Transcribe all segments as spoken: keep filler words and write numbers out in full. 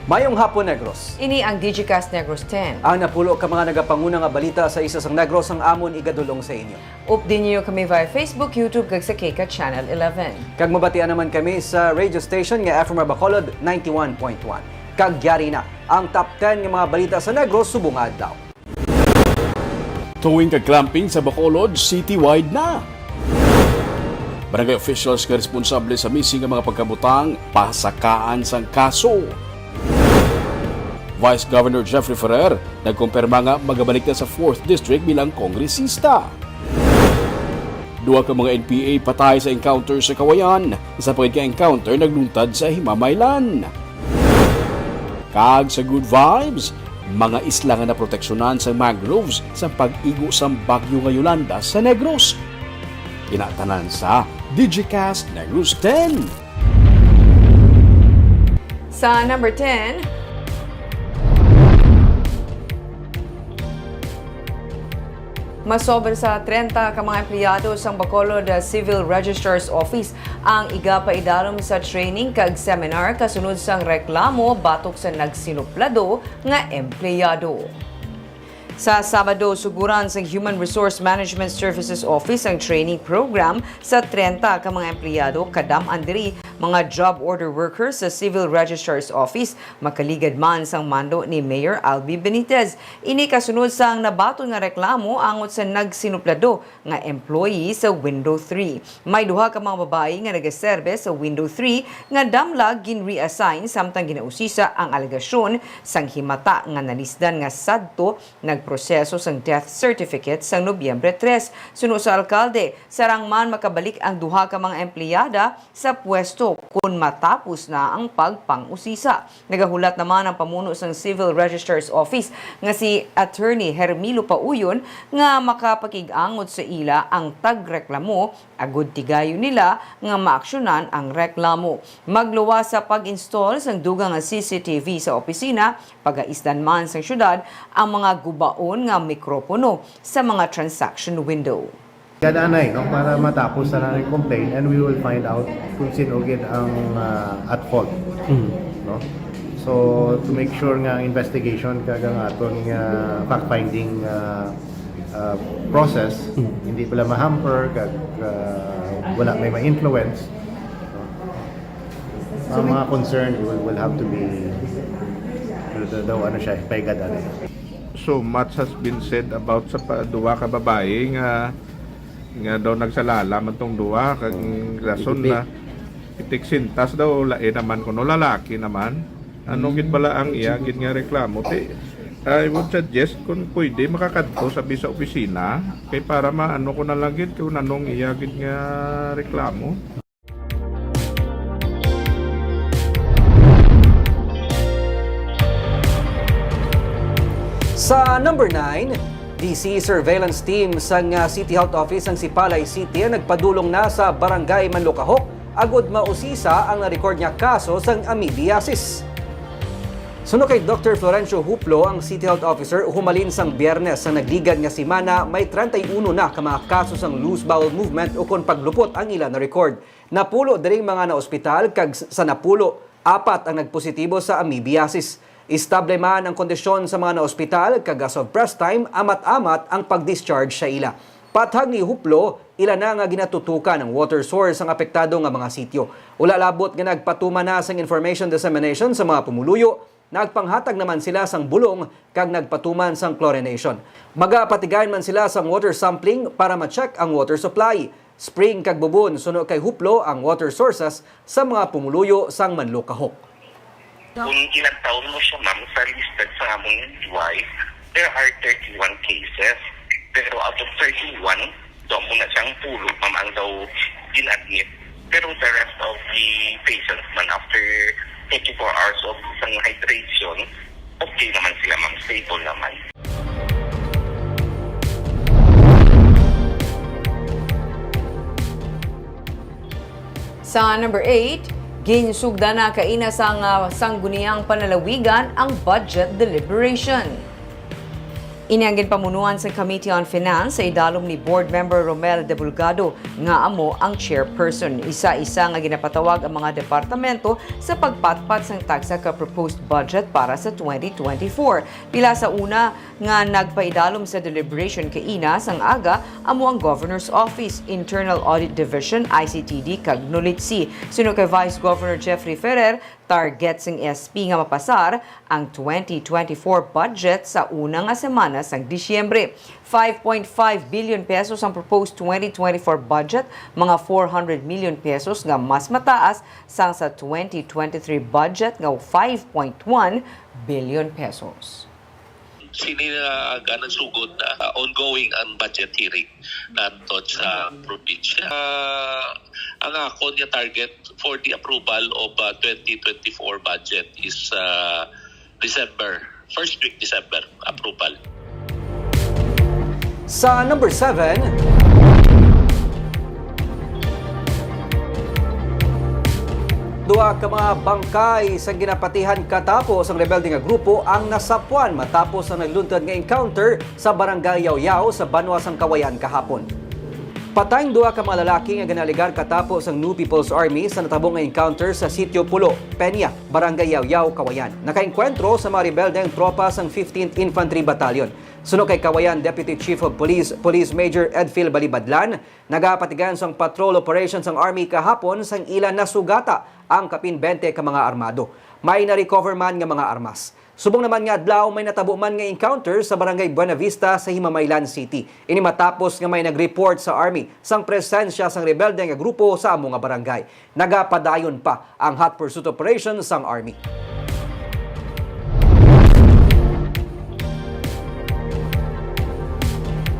Mayong hapon, Negros. Ini ang Digicast Negros ten. Ang napulo ka mga nagapanguna nga balita sa isa sang Negros ang amon igadulong sa inyo. Updi niyo kami via Facebook, YouTube, kag sa K C A T Channel eleven. Kag mabatian naman kami sa radio station nga F M R Bacolod ninety-one point one. Kag yari na ang top ten nga mga balita sa Negros subong nga adlaw. Towing kag clamping sa Bacolod, citywide na. Barangay officials nga responsable sa missing nga mga pagkabutang, pasakaan sang kaso. Vice Governor Jeffrey Ferrer nagkumpirma nga magabalik na sa fourth District bilang kongresista. Duha ka mga N P A patay sa encounter sa Kawayan, isa pa gid ka encounter nagluntad sa Himamaylan. Kag sa good vibes, mga isla nga naproteksyonan sang mangroves sa pag-igo sang bagyo nga Yolanda sa Negros. Ina tanan sa Digicast Negros ten. Sa number ten, masobra sa trenta ka mga empleyado sang Bacolod Civil Registrar's Office ang igapaidalom sa training kag seminar kasunod sang reklamo batok sa nagsinuplado nga empleyado. Sa Sabado, suguran sang Human Resource Management Services Office ang training program sa trenta ka mga empleyado, kadam-an diri mga job order workers sa Civil Registrar's Office, makaligad man sang mando ni Mayor Albi Benitez. Ini kasunod sang nabaton nga reklamo angot sa nagsinuplado nga employee sa Window three. May duha ka mga babayi nga nagaserbe sa Window three nga damlag gin-reassign samtang ginausisa ang alegasyon sang himata nga nalisdan nga sadto nagproseso sang death certificate sang Nobyembre tres. Suno sa alkalde, sarang man makabalik ang duha ka mga empleyada sa pwesto kon matapos na ang pagpang-usisa. Nagahulat naman ang pamuno sang Civil Registrar's Office nga si Attorney Hermilo Pauyon nga makapakig-angot sa ila ang tagreklamo agud tigayon nila nga maaksyonan ang reklamo. Magluwas sa pag-install sang dugang nga C C T V sa opisina, pagaisdan man sang syudad ang mga gubaon nga mikropono sa mga transaction window. Gadanay, no, para matapos na lang ang complaint and we will find out kung sino gid ang, ah, at fault. Mm. No? So, to make sure nga ang investigation kag ang aton nga fact-finding, ah, ah, process, Mm. hindi pala ma-hamper kag, ah, wala may ma-influence, no? Ang mga concern will, will have to be, daw, ano siya, paigadan. So much has been said about sa pa, duha ka babayi nga, nga daw nagsalala man tong duha, kag rason na itiksintas daw, lain naman kuno, lalaki naman. Ano gid bala ang iya gid nga reklamo? Ti, I would suggest kung pwede makakadto sa bisa opisina kay para maano ko na lang gid kung anong iya gid nga reklamo. Sa number nine, D C surveillance team sang, ah, City Health Office sang Sipalay City ang nagpadulong na sa Barangay Manlukahok agud mausisa ang na-record nga kaso sang amoebiasis. Suno kay Doktor Florencio Huplo, ang City Health Officer, humalin sang Biyernes sang nagligad nga semana, may treinta y uno na ka mga kaso sang loose bowel movement ukon paglupot ang ila na-record. Napulo diri ang mga naospital kag s-, sa napulo, apat ang nagpositibo sa amoebiasis. Estable man ang kondisyon sa mga naospital kag as of press time, amat-amat ang pag-discharge sa ila. Pathag ni Huplo, ila na nga ginatutukan ang water source sang apektado nga mga sitio. Wala labot nga nagpatuman na sang information dissemination sa mga pumuluyo, nagpanghatag naman sila sang bulong kag nagpatuman sang chlorination. Magapatigayon man sila sang water sampling para ma-check ang water supply. Spring kag Bubon, suno kay Huplo, ang water sources sa mga pumuluyo sang Manlukahok. Kung ilang taon mo siya, ma'am, sa listed sa among N D Y, there are thirty-one cases. Pero out of thirty-one, daw mo na siyang pulo, ma'am, ang daw gin-admit. Pero the rest of the patients man, after twenty-four hours of isang hydration, okay naman sila, ma'am. Stable naman. Sa number eight, ginsugdan na kaina sang, ah, Sangguniang Panlalawigan ang budget deliberation. Ini ang ginpamunuan sa Committee on Finance sa idalom ni Board Member Romel Debulgado, nga amo ang chairperson. Isa-isa nga ginapatawag ang mga departamento sa pagpatpat sang tagsa ka proposed budget para sa twenty twenty-four. Pila sa una nga nagpaidalom sa deliberation kaina sang aga amo ang Governor's Office, Internal Audit Division, I C T D, kag NULITC. Suno kay Vice Governor Jeffrey Ferrer, target sang S P nga mapasar ang twenty twenty-four budget sa una nga semana sang Disyembre. Five point five billion pesos ang proposed twenty twenty-four budget, mga four hundred million pesos nga mas mataas sang sa twenty twenty-three budget nga five point one billion pesos. Sini na aga nagsugod na, ah, ongoing ang budget hearing naton sa probinsya. Ah, ang akon nga target for the approval of, ah, twenty twenty-four budget is, ah, December, first week December approval. Sa number seven, duha ka mga bangkay sang ginapatihan katapo sang rebelde nga grupo ang nasapuan matapos ang nagluntad nga encounter sa Barangay Yaoyao sa banwa sang Cauayan kahapon. Patay ang duha ka mga lalaki nga ginaaligar katapo sang New People's Army sa natabo nga encounter sa Sitio Pulo, Peña, Barangay Yaoyao, Cauayan. Nakaengkwentro sa mga rebelde ang tropa sang fifteenth Infantry Battalion. Suno kay Cauayan Deputy Chief of Police, Police Major Edfil Balibadlan, nagapatigayon sang patrol operation sang Army kahapon sang ila nasugata ang kapin twenty ka mga armado. May na-recover man nga mga armas. Subong naman nga adlaw, may natabo man nga encounter sa Barangay Buenavista sa Himamaylan City. Ini matapos nga may nag-report sa Army sang presensya sang rebelde nga grupo sa amo nga barangay. Nagapadayon pa ang hot pursuit operation sang Army.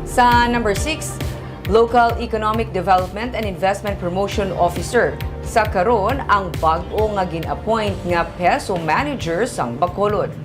Sa number six, Local Economic Development and Investment Promotion Officer sa karon ang bag-o nga gin-appoint nga PESO Manager sang Bacolod.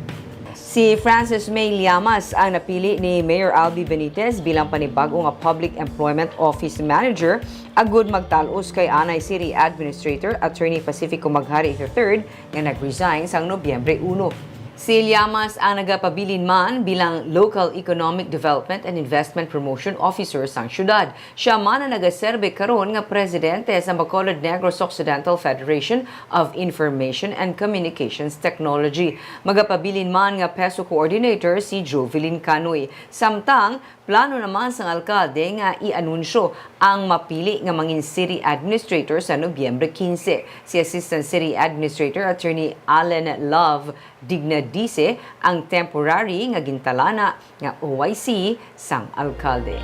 Si Frances May Llamas ang napili ni Mayor Albee Benitez bilang panibag-o nga Public Employment Office Manager, agud magtal-os kay anay City Administrator Attorney Pacifico Maghari the third, nga nag-resign sang Nobyembre uno. Si Llamas ang nagapabilin man bilang Local Economic Development and Investment Promotion Officer sang siyudad. Sia man ang nagaserbi karon nga presidente sang Bacolod Negros Occidental Federation of Information and Communications Technology. Magapabilin man nga PESO coordinator si Jovelyn Canoy. Samtang, plano naman sang alkalde nga i-anunsyo ang mapili nga mangin city administrator sa Nobyembre quince. Si Assistant City Administrator Attorney Allen Love Dignadice ang temporary nga gintalana nga O I C sang alkalde.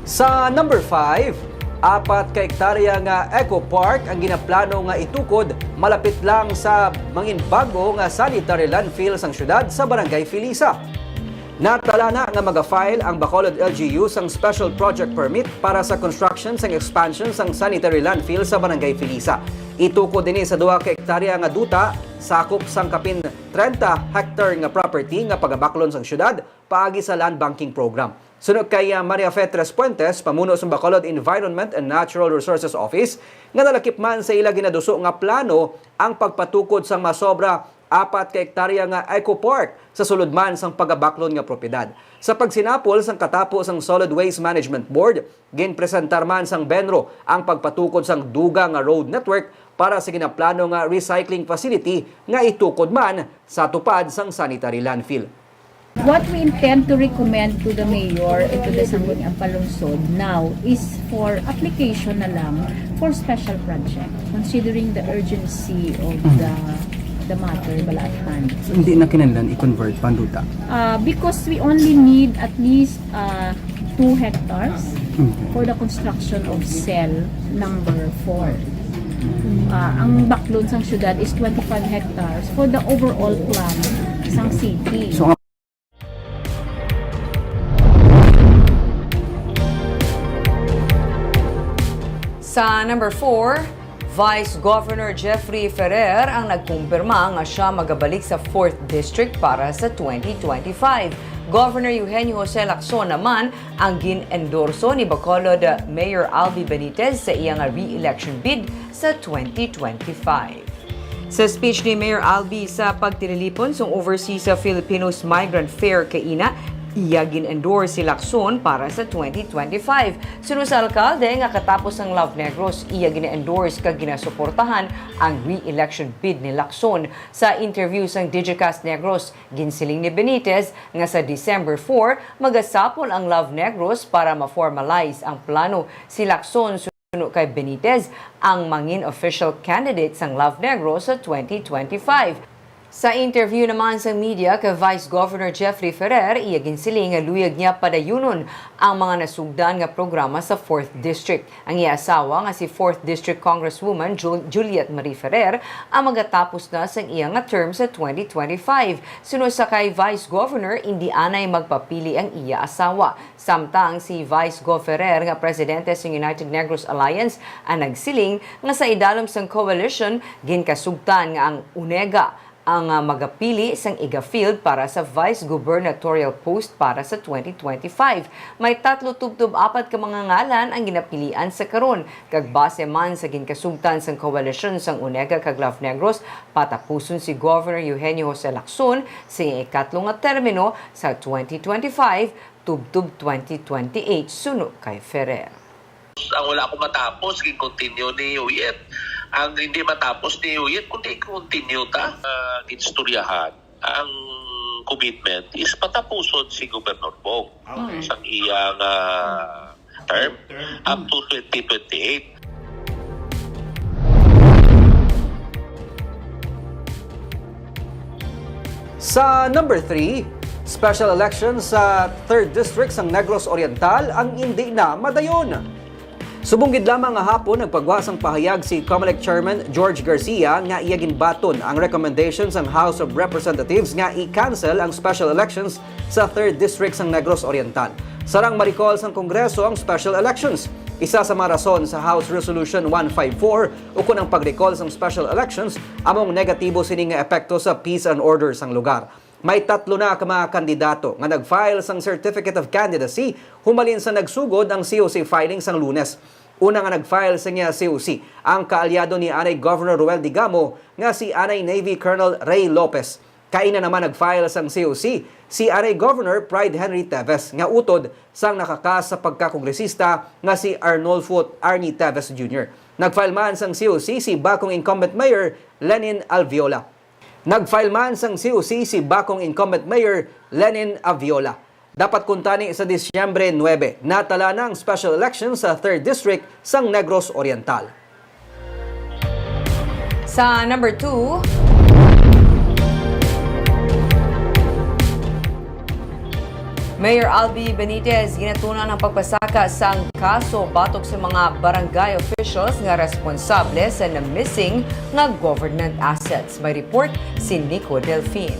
Sa number five, apat ka hektarya nga Eco Park ang ginaplano nga itukod malapit lang sa mangin bag-o nga sanitary landfill sang siyudad sa Barangay Filisa. Natalana nga maga-file ang Bacolod L G U sang Special Project Permit para sa construction sang expansion sang sanitary landfill sa Barangay Filisa. Itukod ini sa duha ka hektarya nga duta, sakop sang kapin trenta hectare nga property nga pagabaklon sang siyudad paagi sa land banking program. Suno kay, ah, Maria Fe Tres Puentes, pamuno sang Bacolod Environment and Natural Resources Office, nga nalakip man sa ila ginaduso nga plano ang pagpatukod sang masobra apat ka hektarya nga eco park sa sulod man sang pagabaklon nga propiedad. Sa pagsinapol sang katapo sang Solid Waste Management Board, ginpresentar man sang BENRO ang pagpatukod sang dugang nga road network para sa ginaplano nga recycling facility nga itukod man sa tupad sang sanitary landfill. What we intend to recommend to the mayor and to the Sangguniang Panlungsod now is for application na lang for special project, considering the urgency of the the matter bala at hand. So, hindi na kinahanglan i-convert pa ang duta? Uh, because we only need at least uh, two hectares for the construction of cell number four. Uh, ang baklon sang syudad is twenty-five hectares for the overall plan sang city. So, ang Sa number four, Vice Governor Jeffrey Ferrer ang nagkumpirma nga sia magabalik sa fourth District para sa twenty twenty-five. Governor Eugenio Jose Lacson naman ang gin-endorso ni Bacolod Mayor Albee Benitez sa iya nga re-election bid sa twenty twenty-five. Sa speech ni Mayor Albee sa pagtililipon sang Overseas Filipinos Migrant Fair kaina, iya gin-endorse si Lacson para sa twenty twenty-five. Suno sa alkalde nga katapos ang Love Negros, iya gina-endorse kag ginasuportahan ang re-election bid ni Lacson. Sa interview sang Digicast Negros, ginsiling ni Benitez nga sa December four, magasapol ang Love Negros para ma-formalize ang plano. Si Lacson suno kay Benitez ang mangin official candidate sang Love Negros sa twenty twenty-five. Sa interview naman sa media kay Vice Governor Jeffrey Ferrer, iya ginsiling nga luyag niya padayunon ang mga nasugdan nga programa sa fourth District. Ang iya asawa nga si fourth District Congresswoman Jul-, Juliet Marie Ferrer ang magatapos na sang iya nga term sa twenty twenty-five. Suno sa kay Vice Governor, indi anay magpapili ang iya asawa. Samtang si Vice Gov Ferrer nga presidente sa United Negros Alliance ang nagsiling nga sa idalom sang coalition, ginkasugtan nga ang UNEGA ang, ah, magapili sang iga field para sa vice gubernatorial post para sa twenty twenty-five. May tatlo tubtob apat ka mga ngalan ang ginapilian sa karon, kag base man sa ginkasugtan sang koalisyon sang UNEGA kag Love Negros, patapuson si Governor Eugenio Jose Lacson sa iyang ikatlo nga termino sa twenty twenty-five tubtob twenty twenty-eight, suno kay Ferrer. Ang wala ko matapos, gin-continue ni Uyet. Ang hindi matapos ni Uyet, kundi continue ta. Ah, ginstoryahan, ang commitment is patapuson si Gobernador Bong Okay. sa iyang, ah, term Term. up to twenty twenty-eight. Sa number three, special election sa third District sang Negros Oriental ang indi na madayon. Subong gid lamang nga hapon, nagpagwa sang pahayag si Comelec Chairman George Garcia nga iya ginbaton ang recommendation sang House of Representatives nga i-cancel ang special elections sa third District sang Negros Oriental. Sarang ma-recall sang Kongreso ang special elections. Isa sa mga rason sa House Resolution one five four ukon ang pag-recall sang special elections amo ang negatibo sini nga epekto sa peace and order sang lugar. May tatlo na ka mga kandidato nga nag-file sang Certificate of Candidacy humalin sa nagsugod ang C O C filing sang Lunes. Una nga nag-file sang iya C O C ang kaalyado ni anay Governor Roel Digamo nga si anay Navy Colonel Ray Lopez. Kaina naman nag-file sang C O C si anay Governor Pride Henry Teves nga utod sang nakakas sa pagkakongresista nga si Arnulfo Arnie Teves Junior. Nag-file man sang C O C si bakong incumbent mayor Lenin Alviola. Nag-file man sang C O C si bakong incumbent mayor Lenin Aviola. Dapat kuntani sa Disyembre nuebe, natala na ang special election sa third District sang Negros Oriental. Sa number two, Mayor Albee Benitez ginatunan ang pagpasaka sang kaso batok sa mga barangay officials nga responsable sa na-missing nga government assets. May report si Nico Delfin.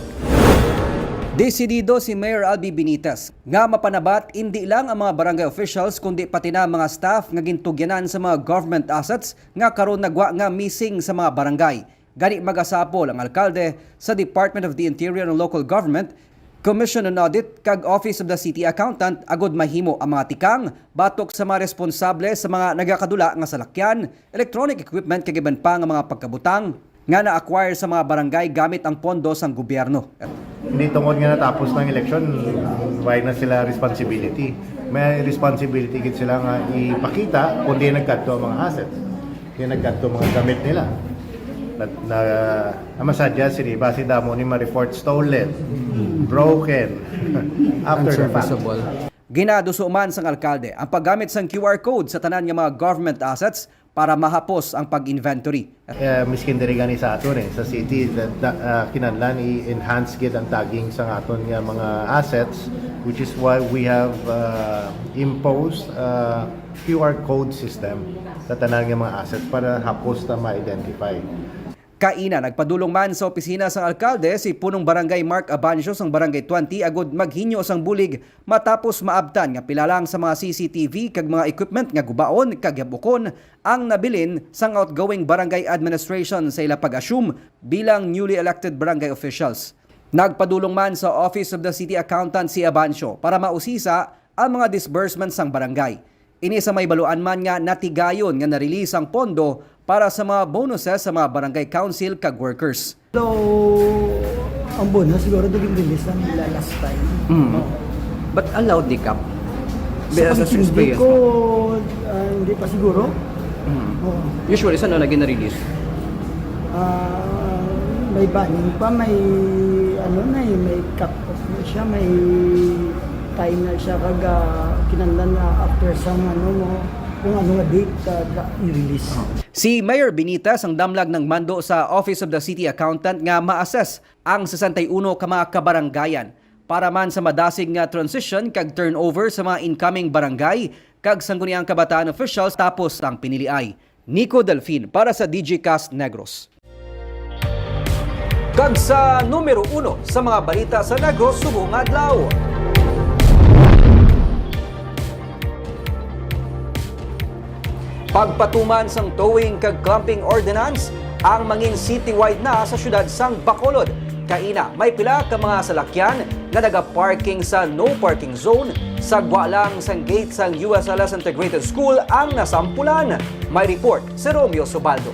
Desidido si Mayor Albee Benitez nga mapanabat indi lang ang mga barangay officials kundi pati na ang mga staff nga gintugyanan sa mga government assets nga karon nagwa nga missing sa mga barangay. Gani magasapol ang alkalde sa Department of the Interior and Local Government, Commission on Audit kag Office of the City Accountant agud mahimo ang mga tikang batok sa mga responsable sa mga nagakadula nga salakyan, electronic equipment kag iban pa nga mga pagkabutang nga na-acquire sa mga barangay gamit ang pondo sang gobyerno. Hindi tungod nga natapos ng eleksyon, why na sila responsibility? May responsibility gid sila nga ipakita kung di nagkadto ang mga assets. Di nagkadto mga gamit nila. Na, na, na masadya sini, basi damo ni ma-report stolen, broken, after the fact. Unserviceable. Ginaduso man sang alkalde ang paggamit sang Q R code sa tanan nga mga government assets para mahapos ang pag-inventory. Eh, miskin diri gani sa aton, eh, sa city, da, da, ah, kinahanglan i-enhance gid ang tagging sa aton nga mga assets, which is why we have, ah, imposed, ah, Q R code system sa tanan nga mga assets para hapos ta ma-identify. Kaina, nagpadulong man sa opisina sang alkalde si Punong Barangay Mark Abancio sang Barangay twenty agud maghinyo sang bulig matapos maabtan nga pila lang sa mga C C T V kag mga equipment nga gubaon kag yabukon ang nabilin sang outgoing barangay administration sa ila pag-assume bilang newly elected barangay officials. Nagpadulong man sa Office of the City Accountant si Abancio para mausisa ang mga disbursement sang barangay. Ini sa may baluan man nga natigayon nga na-release ang pondo para sa mga bonuses sa mga barangay council kag workers. So, ang bonus siguro di release lang nila last time. Mm. Oo. But allowed ni Kap? Sa pag-, sa experience ko, ah, hindi pa siguro. Mm. Oo. Usually, saan na lagi na-release? Ah, may banning pa, may ano na eh, may cut off na siya, may time na siya kag ah, kinahanglan nga after sa ano mo, kung ano nga date uh, i-release. Si Mayor Benitez ang damlag ng mando sa Office of the City Accountant nga ma-assess ang sesenta y uno ka mga kabarangayan para man sa madasig nga transition kag turnover sa mga incoming barangay kag sangguniang kabataan officials tapos ang piniliay. Nico Delfin para sa D J Cast Negros. Kag sa numero uno sa mga balita sa Negros subong adlaw. Pagpatuman sang towing kag clamping ordinance ang mangin citywide na sa siyudad sang Bacolod. Kaina, may pila ka mga salakyan nga nagaparking sa no parking zone sa gwa lang sang gate sang U S L S Integrated School ang nasampulan. May report si Romeo Subaldo.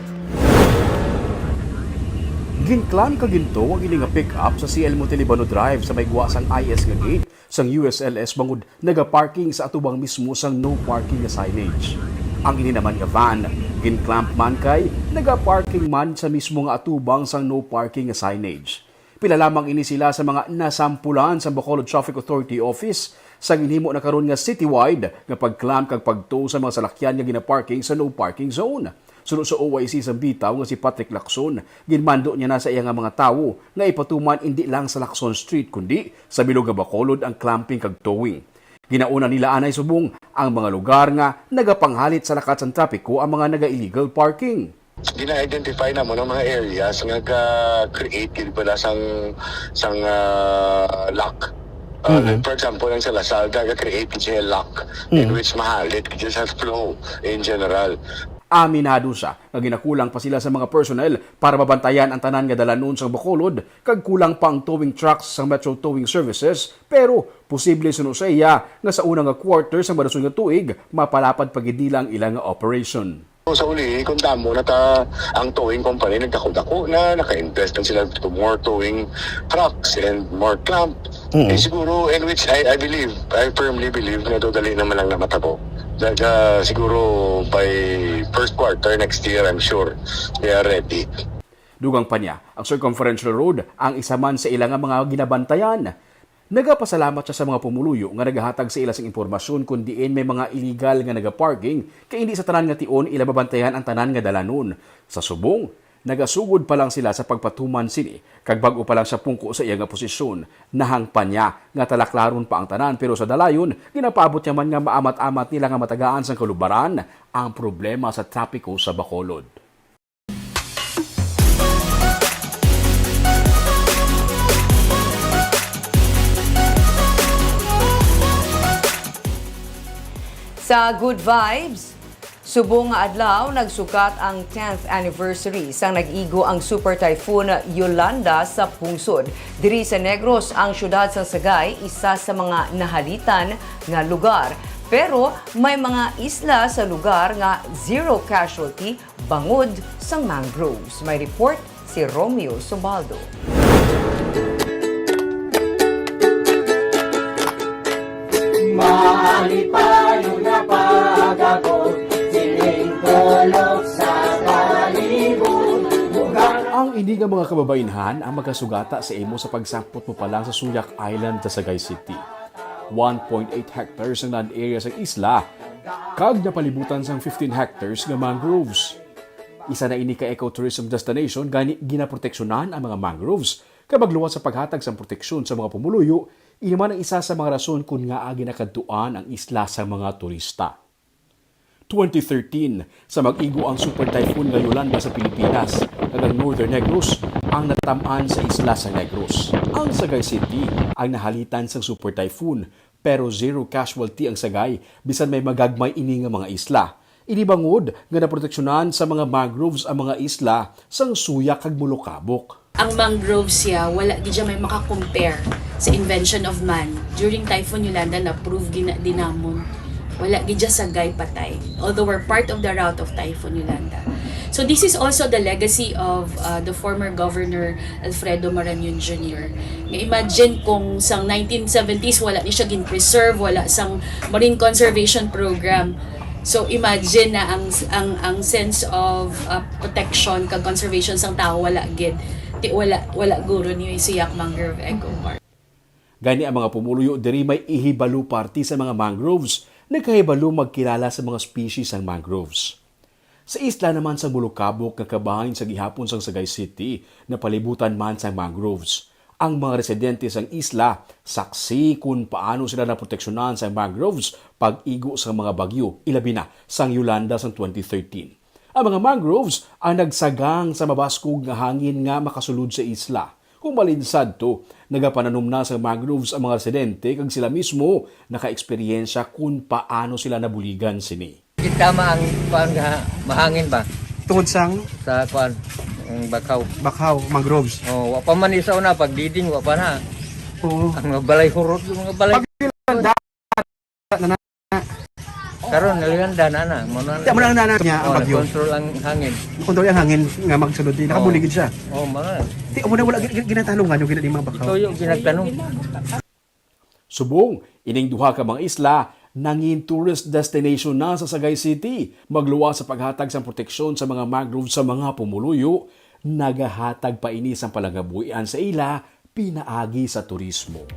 Ginclamp kag gintow ang ini nga pick-up sa C L Montelibano Drive sa may gwa sang I S nga gate sang U S L S bangod nagaparking sa atubang mismo sang no parking nga signage. Ang ini naman nga van, ginclamp man kay nagaparking man sa mismo nga atubang sang no parking nga signage. Pila lamang ini sila sa mga nasampulan sa Bacolod Traffic Authority Office sa ginhimo na karon nga citywide nga pag-clamp kag pagtow sa mga salakyan nga ginaparking sa no parking zone. Suno sa O I C sa Bitaw nga si Patrick Lacson, ginmando niya na sa iya nga mga tawo nga ipatuman indi lang sa Lacson Street kundi sa bilog nga Bacolod ang clamping kag towing. Ginauna nila anay subong ang mga lugar nga nagapanghalit sa lakat sang trapiko ang mga naga-illegal parking. Gina-identify namon ang mga areas nga ga-create gid pala sang sang ah, lock. Ah, Mhm. Like, for example, ang sa Lasal, ga-create gid siya lock in Mhm. which mahalit gid siya sa flow in general. Aminado sia nga ginakulang pa sila sa mga personnel para mabantayan ang tanan nga dalanon sang Bacolod kag kulang pa ang towing trucks sang Metro Towing Services, pero posible suno sa iya nga sa una nga quarter sang madason nga tuig mapalapad pa gid nila ang ila nga operation. Sa uli, kung damo na ta ang towing company, nagdako-dako na, naka-invest na sila to more towing trucks and more clamp. Mm. Eh, siguro, in which I, I believe, I firmly believe na dodali naman lang na matabo. Daga siguro by first quarter next year, I'm sure they are ready. Dugang pa niya, ang Circumferential Road ang isa man sa ila nga mga ginabantayan. Nagapasalamat sia sa mga pumuluyo nga nagahatag sa ila sing impormasyon kon diin may mga iligal nga nagaparking, kay indi sa tanan nga tion ila mabantayan ang tanan nga dalanon. Sa subong, nagasugod pa lang sila sa pagpatuman sini, kag bag-o pa lang sia pungko sa iya nga posisyon. Nahangpan niya nga talaklaron pa ang tanan, pero sa dalayon, ginapaabot niya man nga maamat-amat nila nga matagaan sang kalubaran ang problema sa trapiko sa Bacolod. Sa Good Vibes, subong nga adlaw nagsukat ang tenth anniversary sang nag-igo ang Super Typhoon Yolanda sa pungsod. Diri sa Negros, ang siyudad sang Sagay isa sa mga nahalitan nga lugar. Pero may mga isla sa lugar nga zero casualty bangod sang mangroves. May report si Romeo Subaldo. Malipayon nga pag-abot, siling tulog sa palibot. Bugang Ang ini nga mga kababainhan ang makasugata sa imo sa pagsampot mo pa lang sa Suyak Island sa Sagay City. One point eight hectares ang land area sa isla, kag napalibutan sang fifteen hectares nga mangroves. Isa na ini ka ecotourism destination, gani ginaproteksyonan ang mga mangroves, kay magluwas sa paghatag sang proteksyon sa mga pumuluyo, ini man ang isa sa mga rason kon ngaa ginakadtuan ang isla sa mga turista. Twenty thirteen, sa mag-igo ang Super Typhoon nga Yolanda sa Pilipinas, kag ang Northern Negros ang natam-an sa isla sa Negros. Ang Sagay City ang nahalitan sang Super Typhoon, pero zero casualty ang Sagay, bisan may magagmay ini nga mga isla. Ini bangod nga naproteksyonan sa mga mangroves ang mga isla sang Suyak kag Molokabok. Ang mangrove siya, wala gid siya may maka-compare sa invention of man. During Typhoon Yolanda, na-prove gina din namon Wala gid siya sagay patay, although we're part of the route of Typhoon Yolanda. So this is also the legacy of uh, the former Governor Alfredo Marañon Junior. Nga imagine kung sang nineteen seventies wala ni siya gin-preserve, wala sang Marine Conservation Program. So imagine na ang ang ang sense of uh, protection kag conservation sang tawo wala gid. Ti wala wala guro ni Suyac Mangrove Eco Park. Gani ang mga pumuluyo diri may ihibalo parte sa mga mangroves, nagkahibalo magkilala sa mga species sang mangroves. Sa isla naman sang Bulukabok nga kabahin sa gihapon sang Sagay City, napalibutan man sang mangroves. Ang mga residente sang isla saksi kun paano sila naproteksyonan sang mangroves pag-igo sang mga bagyo, ilabi na sang Yolanda sang twenty thirteen. Ang mga mangroves ang nagsagang sa mabaskog nga hangin nga makasulod sa isla. Humalin sadto, nagapananom na sa mangroves ang mga residente kag sila mismo nakaeksperyensya kun paano sila nabuligan sini. Gitama ang kuan nga mahangin ba Tungod sang sa kuan ang bakhaw. Bakhaw, mangroves. Oh, wa pa man ni sa una pag diding wa pa na. Oo. Ang mga balay hurot, yung mga balay. Pag na na, Karon nalihanda na na. Mo na. Di mo na nana niya ang Oh, bagyo. Control ang hangin. Kung daw yung hangin nga magsulod, eh, nakabuligid siya. Oh, mga. Di mo na wala gin- ginatanungan yung ginading mga bakhaw. Ito yung ginagtanong. Subong, ining duha ka mga isla nangin tourist destination na sa Sagay City. Magluwas sa paghatag sang proteksyon sa mga mangrove sa mga pumuluyo, nagahatag pa ini sang palangabuhian sa ila pinaagi sa turismo.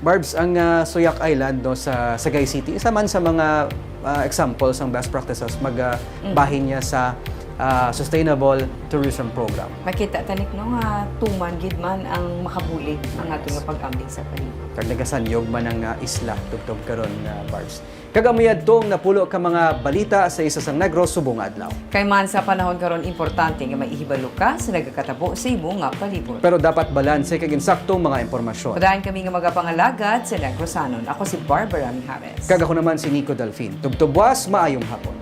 Barbs, ang ah, Suyac Island no, sa Sagay City, isa man sa mga ah, example sang best practices mag ah, bahin niya sa ah, sustainable tourism program. Makita tanik no nga tuman gid man ang makabulig ang ato nga pag-ambing sa palibot. Kag nagasanyog man ang ah, isla tubtob karon nga Barbs. Kag amo yadtong napulo ka mga balita sa isa sang Negros subong nga adlaw. Kay man sa panahon karon importante nga maihibalo ka sa nagakatabo sa imo nga palibot. Pero dapat balanse kag insaktong mga impormasyon. Padayon kami nga magapangalagad sa Negrosanon. Ako si Barbara Mijares. Kag ako naman si Nico Delfin. Tubtob buwas, maayong hapon.